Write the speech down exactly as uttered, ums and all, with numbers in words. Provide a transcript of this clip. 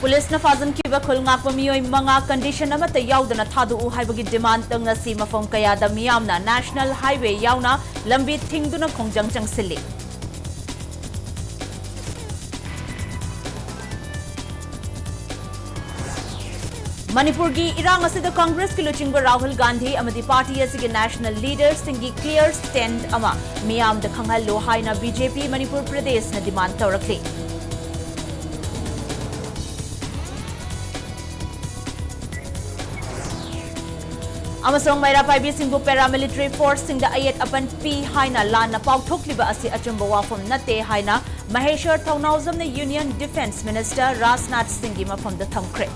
ꯄꯨꯂꯤꯁꯅ ꯐꯥꯖꯤꯟꯈꯤꯕ ꯈꯨꯜ ꯉꯥꯛꯄ ꯃꯤꯑꯣꯏ ꯃꯉꯥ condition ꯑꯃꯠꯇ ꯌꯥꯎꯗꯅ ꯊꯥꯗꯣꯛꯎ ꯍꯥꯏꯕꯒꯤ demand ꯉꯁꯤ ꯃꯐꯝ ꯀꯌꯥꯗ ꯃꯤꯌꯥꯝꯅ National Highway ꯌꯥꯎꯅ ꯂꯝꯕꯤ ꯊꯤꯡꯗꯨꯅ ꯈꯣꯡꯖꯪ ꯆꯪꯁꯤꯜꯂꯤ꯫ ꯃꯅꯤꯄꯨꯔꯒꯤ ꯏꯔꯥꯡ ꯑꯁꯤꯗ ꯀꯪꯒ꯭ꯔꯦꯁꯀꯤ ꯂꯨꯆꯤꯡꯕ ꯔꯥꯍꯨꯜ ꯒꯥꯟꯙꯤ ꯑꯃꯗꯤ party ꯑꯁꯤꯒꯤ national leaderꯁꯤꯡꯒꯤ clear stand ꯑꯃ ꯃꯤꯌꯥꯝꯗ ꯈꯪꯍꯜꯂꯨ ꯍꯥꯏꯅ BJP ꯃꯅꯤꯄꯨꯔ ꯄ꯭ꯔꯗꯦꯁꯅ demand ꯇꯧꯔꯛꯂꯤ꯫ ꯑꯃꯁꯨꯡ ꯃꯩꯔꯥ ꯄꯥꯏꯕꯤꯁꯤꯡꯕꯨ paramilitary forceꯁꯤꯡꯗ ꯑꯌꯦꯠ ꯑꯄꯟ ꯄꯤ ꯍꯥꯏꯅ ꯂꯥꯟꯅ ꯄꯥꯎꯊꯣꯛꯂꯤꯕ ꯑꯁꯤ ꯑꯆꯨꯝꯕ ꯋꯥꯐꯝ ꯅꯠꯇꯦ ꯍꯥꯏꯅ ꯃꯍꯦꯁ꯭ꯋꯔ ꯊꯧꯅꯥꯎꯖꯝꯅ Union Defence Minister ꯔꯥꯖꯅꯥꯊ ꯁꯤꯡꯒꯤ ꯃꯐꯝꯗ ꯊꯝꯈ꯭ꯔꯦ꯫